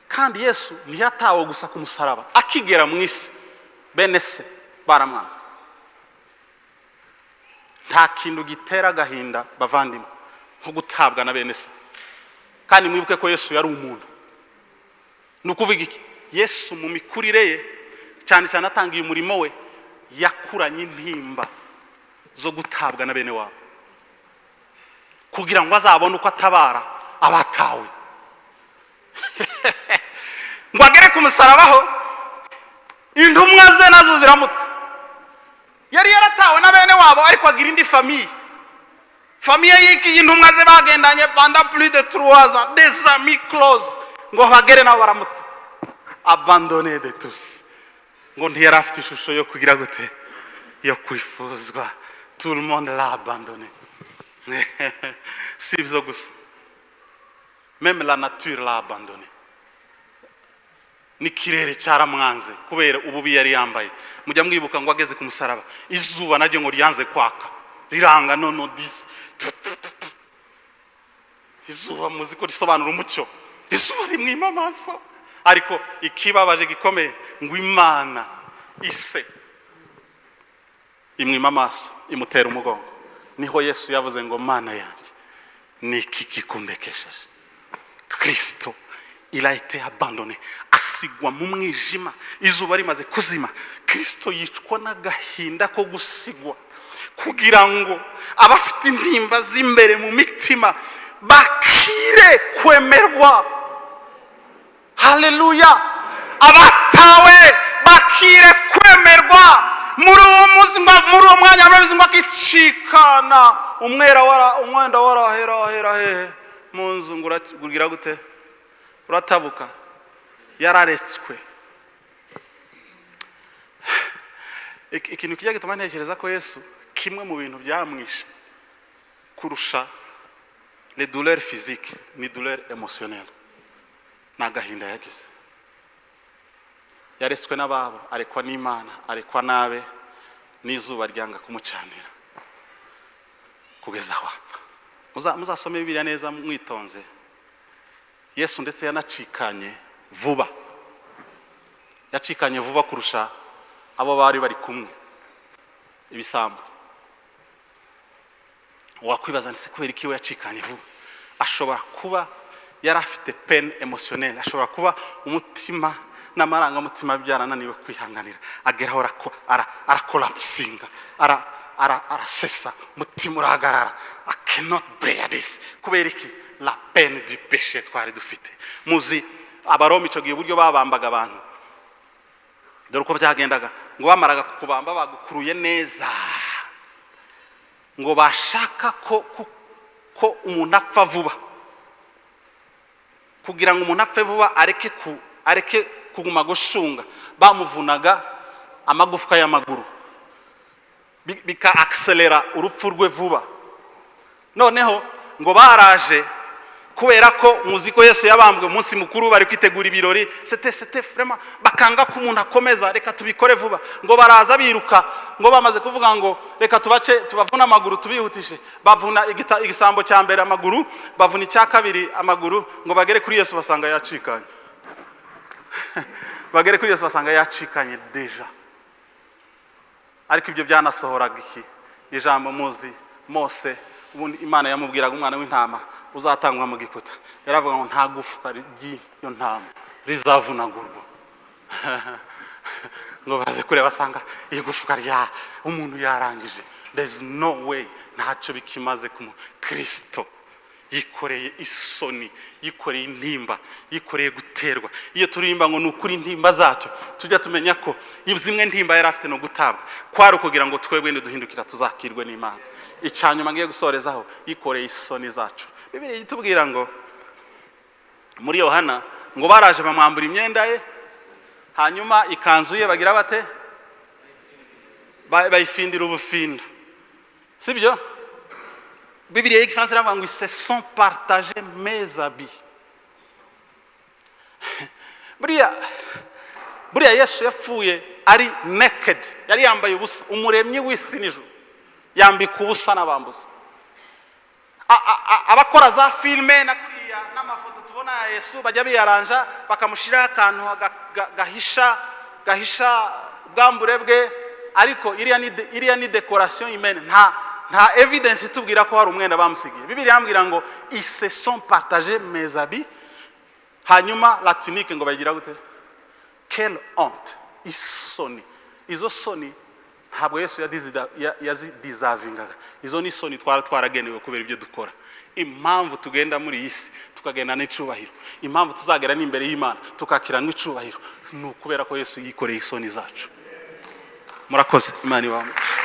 Kandi Yesu ntiyatawe gusa ku musaraba, akigera mu isi bene se baramwanze. Nta kintu gitera agahinda, bavandimwe, nko gutabwa na bene se. Kandi mwibuke ko Yesu yari umuntu. Ni ukuvuga iki? Yesu mu mikurire ye, cyane cyane atangiye umurimo we, yakuranye intimba zo gutabwa na bene wabo, kugira ngo azabone uko atabara abatawe. Ngo agere ku musaraba ho, intumwa ze nazo ziramuta. Yari yaratawe na bene wabo, ariko agira indi famille, famille y'iki? Y'intumwa ze bagendanye pendant plus de 3 ans, des amis close. Ngo bagere nabo baramuta, abandonné de tous. Ngo ntiyari afite ishusho yo kugira gute? Yo kwifuzwa. Tout le monde l'a abandonné. Si ibyo gusa, même la nature l'a abandonné. N'ikirere cyaramwanze kubera ububi yari yambaye. Mujya mwibuka ngo ageze ku musaraba, izuba naryo ngo ryanze kwaka, riranga. Nono disi izuba muzi ko risobanura umucyo, izuba rimwima amaso. Ariko ikibabaje gikomeye, ngo Imana ise imwima amaso, imutera umugongo. Niho Yesu yavuze ngo: "Mana yanjye, ni iki kikundekesheje?" Kirisito, il a été abandonné, asigwa mu mwijima izuba rimaze kuzima. Kirisito yicwa n'agahinda ko gusigwa, kugira ngo abafite intimba z'imbere mu mitima bakire kwemerwa. Haleluya! Abatawe bakire kwemerwa. Muri uwo munsi, ngo muri uwo mwanya, murabizi ngo akicikana umwera wara umwenda warahera hera hehe mu nzu, ngo ugira gute? Uratabuka. Yararetswe. Ikintu kijya gituma ntekereza ko Yesu, kimwe mu bintu byamwishe kurusha les douleurs physiques, ni douleur émotionnelle, ni agahinda yagize. Yaretswe n'ababo, arekwa n'Imana, arekwa n'abe, n'izuba ryanga kumucanira kugeza aho apfa. Muzasome Bibiliya neza mwitonze. Yesu ndetse yanacikanye vuba, yacikanye vuba kurusha abo bari bari kumwe, ibisambo. Wakwibaza ndetse kubera iki we yacikanye vuba? Ashobora kuba yari afite peine émotionnelle, ashobora kuba umutima n'amarangamutima byarananiwe kwihanganira, ageraho arakolapsinga, arasesa, umutima urahagarara. I cannot bear this. Kubera iki? La peine du péché twari dufite. Muzi Abaroma icyo gihe uburyo babambaga abantu, dore uko byagendaga. Ngo bamaraga kukubamba bagukuruye neza, ngo bashaka ko umuntu apfa vuba, kugira ngo umuntu apfe vuba, areke kuguma gushunga, bamuvunaga amagufwa y'amaguru, bika accéléra urupfu rwe vuba. Noneho ngo baraje, kubera ko Kubera ko muzi ko Yesu yabambwe umunsi mukuru, bari kwitegura ibirori. C'était vraiment, bakanga ko umuntu akomeza, reka tubikore vuba. Ngo baraza biruka, ngo bamaze kuvuga ngo reka tubace, tubavune amaguru, tubihutishe. Bavuna igisambo cya mbere amaguru, bavuna icya kabiri amaguru, ngo bagere kuri Yesu basanga yacikanye. Bagere kuri Yesu basanga yacikanye déjà. Ariko ibyo byanasohoraga iki? Ijambo muzi Mose, ubundi Imana yamubwiraga umwana w'intama uzatangwa mu giputa, yaravuga ngo nta gufwa ry'iyo ntama rizavunagurwa. Ngo baze kureba, basanga igufwa rya umuntu yarangije. There is no way, ntacyo bikimaze ku Kristo. Yikoreye isoni, yikoreye intimba, yikoreye guterwa. Iyo turirimba ngo ni ukuri intimba zacyo, tujya tumenya ko zimwe ntimba yari afite no gutabwa kwari ukugira ngo twebwe niduhindukira tuzakirwe n'Imana. Icyanyuma ngiye gusorezaho, yikoreye isoni zacu. Bibiliya itubwira ngo muri Yohana ngo baraje bamwambura imyenda ye, hanyuma ikanzu ye bagira bate? Bayifindira ubufindo, sibyo? Bibiliya y'Igifaransa iravuga ngo "Ils se sont partagés mes habits." Buriya Yesu yapfuye ari naked, yari yambaye ubusa. Umuremyi w'isi n'ijuru yambika ubusa n'abambuzi. Abakora za filime na kuriya n'amafoto tubona ya Yesu, bajya biyaranja bakamushyiraho akantu gahisha ubwambure bwe, ariko iriya ni décoration humaine. Nta evidence itubwira ko hari umwenda bamusigiye. Bibiliya yambwira ngo "Ils se sont partagés mes habits", hanyuma la tunique ngo bayigira gute? Quelle honte! Isoni, izo soni ntabwo Yesu yazideservingaga. Izo ni isoni twara twaragenewe kubera ibyo dukora. Impamvu tugenda muri iyi si tukagenda n'icubahiro, impamvu tuzagera n'imbere y'Imana tukakiranwa icubahiro, ni ukubera ko Yesu yikoreye isoni zacu. Murakoze, Imana ibahe umugisha.